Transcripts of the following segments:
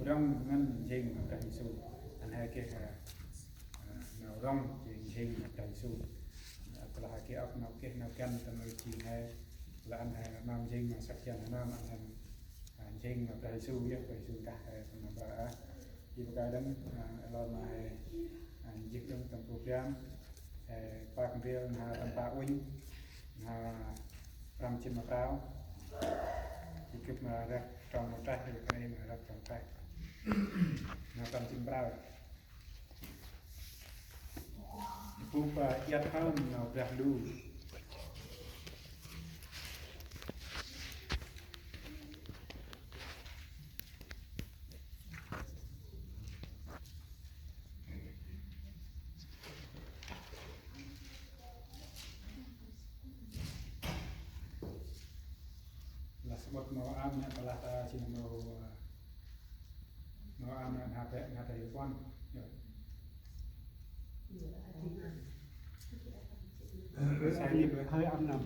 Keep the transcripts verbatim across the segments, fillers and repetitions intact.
Rŏng ngăn jêng ma Brah Yêsu. Ăn he geh, a, a, nau rŏng jêng jêng ma Brah Yêsu. A, tơlah he geh âk nau geh nau găn tâm rêh jêng he. Tơlah ăn he nau jêng ma săk jăn he nau ăn he, a, jêng ma Brah Yêsu yơh, Brah Yêsu ndah he tâm nau ba, a. Ji bơkai đăng, a, lor ma he, a, jêh đăng tâm program. Ê, pă kơmpêl, na tâm pă uănh, na prăm jĭt ma prao. Ji gâp ma răk trong ma treh, ji kơnh ma răk trong treh. Na prăm jĭt ma prao. Bôk, ơ, iăt hŏm nau Brah Ndu. Lah samƀŭt mâu ăn nê, tơlah ta jêng mâu, mâu ăn nê, na pe, na pe puăn. Yơh. Sai đi bơ. Hơi ăn năm.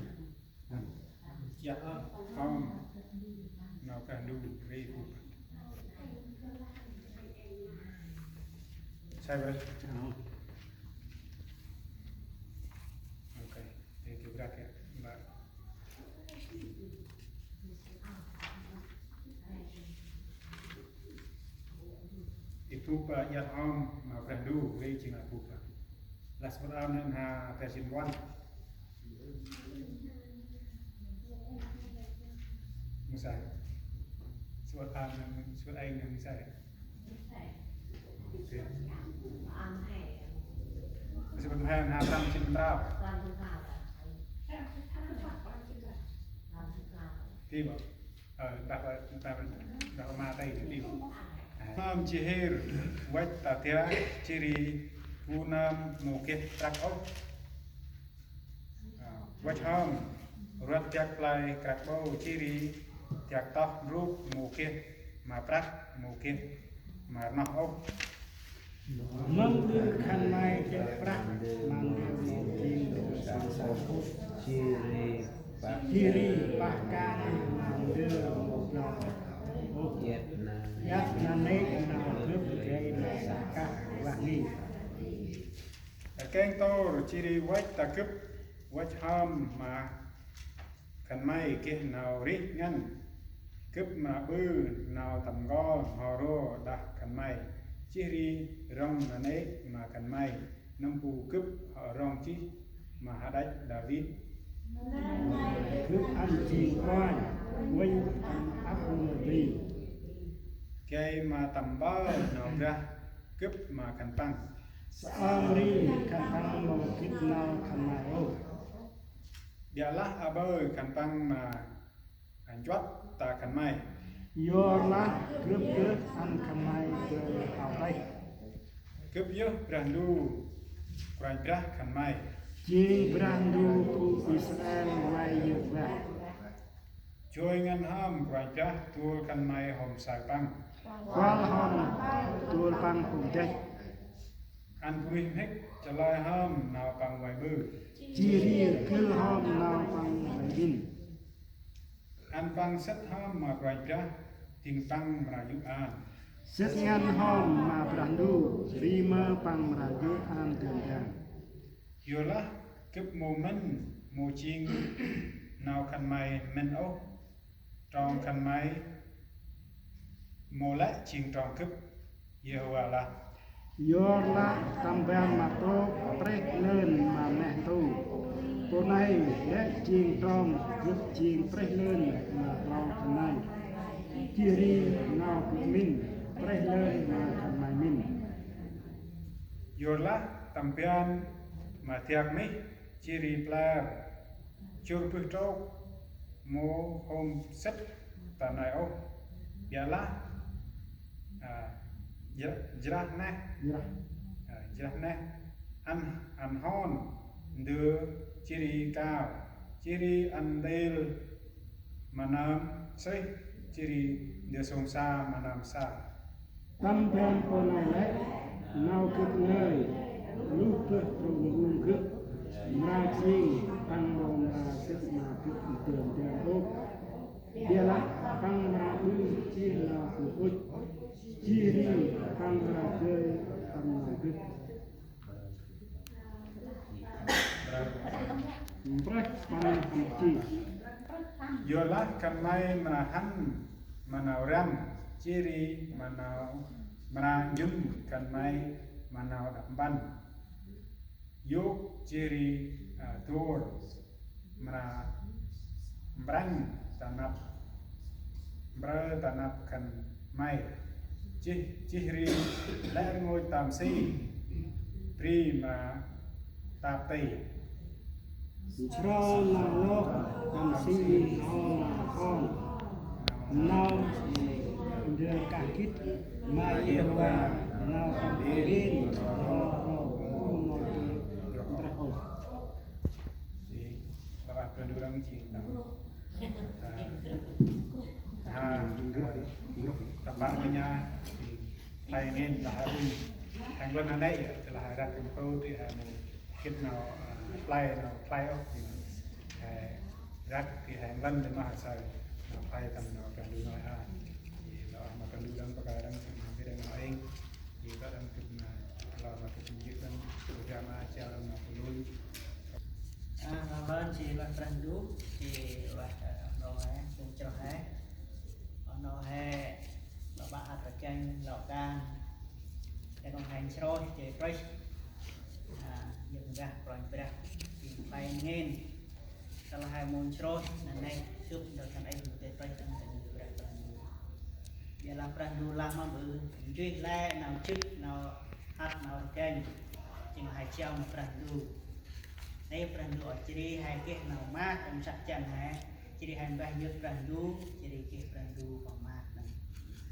Iăt hŏm nau Brah Ndu ri bôk. Sai bơ. Ok. Thank you, brak ya. Brak. I bôk, ơ, iăt hŏm nau Brah Ndu ri jêng a bôk, ơ. Lah samƀŭt ăn nê, na pe jêng puăn. Mâu sai. Samƀŭt ăn, samƀŭt anh mâu sai. Samƀŭt he, na prăm jêng prao. Ti bơ. Ơ, ta, ta, ta ma tê ti. Hŏm jêh ri văch ta dak jêh ri bu nơm mâu geh prăk ôh. Ơ, văch hŏm rvăt dak play krăk ƀô jêh ri dak toh ndrôk mâu geh ma prăk mâu geh ma rnoh ôh. Mâm ƀư khân may geh prăk ma ndơ mâu jêng ndơ sa sa ôh. Jêh ri pah kăng ma ndơ mâu blao ôh. Iăt nanê̆ nau gâp gay ma sa kah vah ngih. Kêng tôr jêh ri văch ta gâp, văch hŏm ma khân may geh nau rêh ngăn. Gâp mra ƀư nau tâm nkol n'ho ro đah khân may, jêh ri rŏng nanê̆ ma khân may, nâm bu gâp hŏ rŏng jêh ma hađăch Đavid. Gâp ăn jêng kôranh, uănh tâm ăp mơ bri. Gay ma tâm mpơl nau Brah gâp ma khân păng. Saơm ri khân păng mâu gĭt nau khân may ôh. Ƀiălah aƀaơ khân păng ma nchuăt ta khân may. Yorlah gâp geh ăn khân may dơi hao têh. Gâp yơh Brah Ndu, Kôranh Brah khân may. Jêng Brah Ndu phung Israel vay yơk vah. Joi ngăn hŏm Kôranh Brah dôl khân may hôm saơ Păng. Kuăl hŏm dôl Păng hôm dăch. Ăn bunuyh mhĭk chalơi hŏm nau Păng vay ƀư. Jêh ri gưl hŏm nau Păng vay mĭn. Ăn Păng sĭt hŏm ma Kôranh Brah, dâng Păng mra yô̆ an. Sĭt ngăn hŏm ma Brah Ndu, ri mơ Păng mra yô̆ an dơm dang. Yorlah gâp mâu mĭn mâu jêng nau khân may mĭn ôh, trong khân may mâu lĕ jêng trong gâp, Yêhôva lah. Yorlah tâm ban ma trôk prêh lơn ma neh ntu. Pô nây lĕ jêng trong, gâp jêng prêh lơn ma trong khân may. Jêh ri nau gâp mĭn prêh lơn ma khân may mĭn. Yorlah tâm ban ma dak mih, jêh ri blar jŭr bơh trôk, mâu hôm sĭt ta nây ôh. Ƀiălah, a, jrah, jrah neh. Jrah. A, jrah neh. Ăn, ăn hon ndơ jêh ri kao. Jêh ri ăn ntil ma nơm sêh, jêh ri ndơ sông sa ma nơm sa. Tâm ban pô nây lĕ nau gâp ngơi luh bơh trôm rung gâp, mra jêng Păng mâu mra sĭt ma gâp ndơm dơm ôh. Ƀiălah Păng mra ƀư jêh nau gâp ŭch. Mprêh păng hăn ji. Yorlah khân may mra hăn ma nau răm, jêh ri ma nau mra njŭn khân may ma nau đăp mpăn. Yôk jêh ri, a, dôr mra mprăng ta năp, mprơ ta năp khân may. Jêh, jêh ri lĕ rngôch tâm si, bri mra tap ti. Nchro nau lôh tâm si, nchro nau kon. Nau ndrel kah gĭt ma Yêhôva, nau tâm ƀin, nau rô, nau ndrel mprêh ôh. Jêh, lah Brah Ndu răng jêng tâm. Ha, tâm ƀar ma nha, play ngên, lah ha ƀŭn. Hên ƀŭn anei, lah ha răk ƀŭn tô, ti ha mâu gĭt nau, a, play, nau play ôh, ti ha răk, ti ha ƀŭn, ti ma ha saơ. Nau play tâm nau Brah Ndu nói ha. Jêh, lah ma Brah Ndu răng, paka răng, ti răng nau êng. Jêh, paka răng gĭt ma, lah ma gĭt ma jêh răng, paka ma jêh răng ma pô lui. A, ma ƀon jêh lah Brah Ndu, jêh lah, a, nô he, phung chroh he. Nô he, ma ƀă ăt rkăng, lŏ kan. Jêh nô he nchroh, jêh trôh. A, yơk mbah, prŏng brah, jêh play ngên. Tơlah he mâu nchroh, nanê̆, sŭt, ndơ khân ay, mâu dơi trôh, tăng tăng brah Brah Ndu. Jêh lah Brah Ndu lah ma ƀư, nchuih lĕ, nau jŭk, nau ăt, nau rkăng. Jêng lah he jao ma Brah Ndu. Nê Brah Ndu ăt jêh ri he geh nau maak tâm săk jăn he. Jêh ri he mbah yơk Brah Ndu, jêh ri geh Brah Ndu păng maak nơm.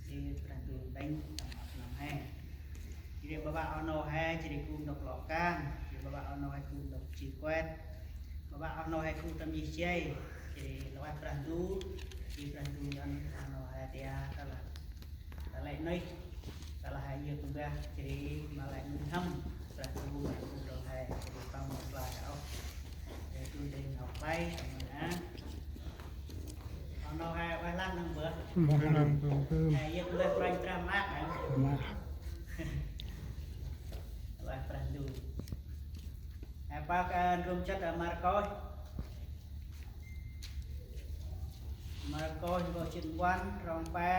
Jêh ri Brah Ndu ntĭnh tâm ăp nơm he. Jêh ri ƀaƀă oh nô he, jêh ri gŭ ntŭk lŏ kan. Jêh ri ƀaƀă oh nô he gŭ ntŭk ji kuet. Ƀaƀă oh nô he gŭ tâm yih jay. Jêh ri lŏ ueh Brah Ndu, jêh ri Brah Ndu ăn oh nô he tia ta lah. Ta lĕ nuyh, ta lah he yơk mbah, jêh ri ma lĕ nuyh hăm, Brah Ndu ma nuyh rŏng he, jêh ri păng ma play ôh. Jêh ri tu dê nau play, ta ma na. Ơ, nau he ueh lah nâng bơh. Ueh lah nâng bơh. He yơk mbah pranh trah mak, he. Mak. Ueh Brah Ndu. He pă kơ ndrôm chăt, ơ, Markôs. Markôs, nkô̆ jê̆t puăn, trong pe,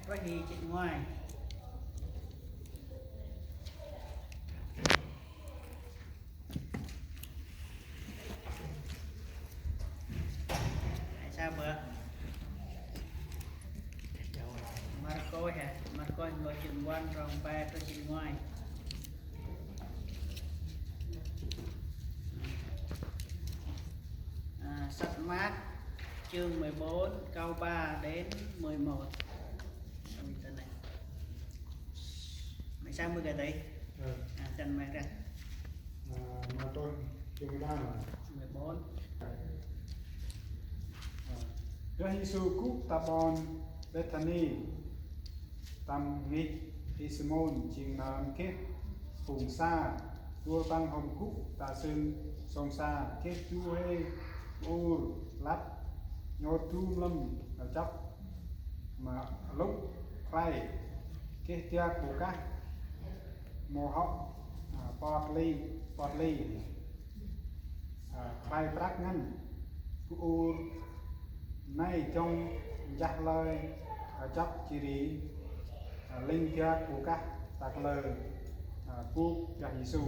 trôh jê̆t ngoai. Sa bơh. Markôs, he, Markôs, nkô̆ jê̆t puăn, trong pe, trôh jê̆t ngoai. À, sách Mác, chương mười bốn, câu ba đến mười một. Mười tên này. Mười sáu mươi cái đấy. Ừ. À, tên mày ra. À, mà tôi chương ba. Mười bốn. À, Brah Yêsu gŭ ta ƀon Bêthani, tâm ngih Y Simôn jêng nơm geh phung sa. Tua păng hôm gŭ ta sưng sông sa, geh du huê bu ur lăp, nhôt du mlâm rchăp ma lŭk khlay, geh dak bu kah mâu hŏ, à, pot li, pot li. À, khlay prăk ngăn. Bu ur nây dŏng nchah lơi, à, rchăp jêh ri, à, lĕng dak bu kah ta kalơ, à, bôk Brah Yêsu.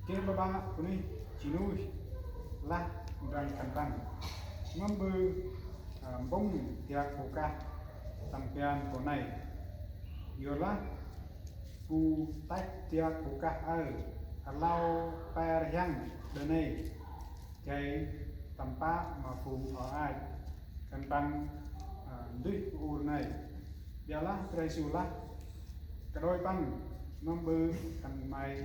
Geh ƀaƀă bunuyh ji nuih lah ndrăng khân păng: Mâm ƀư, à, mpŭng dak bu kah tâm ban pô nây? Yorlah bu têh dak bu kah aơ, rlau pe rhiăng đơ nê, gay tâm pă ma phung o ach khân păng, à, nduih bu ur nây. Ƀiălah Brah Yêsu lah: Kađôi păng, mâm ƀư khân may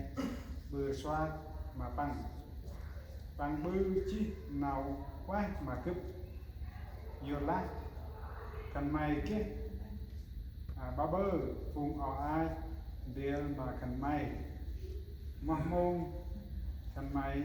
ƀư rsuah ma păng? Păng ƀư jêh nau ueh ma gâp. Yorlah khân may geh, à, ƀaƀơ phung o ach ndrel ma khân may. Moh mông khân may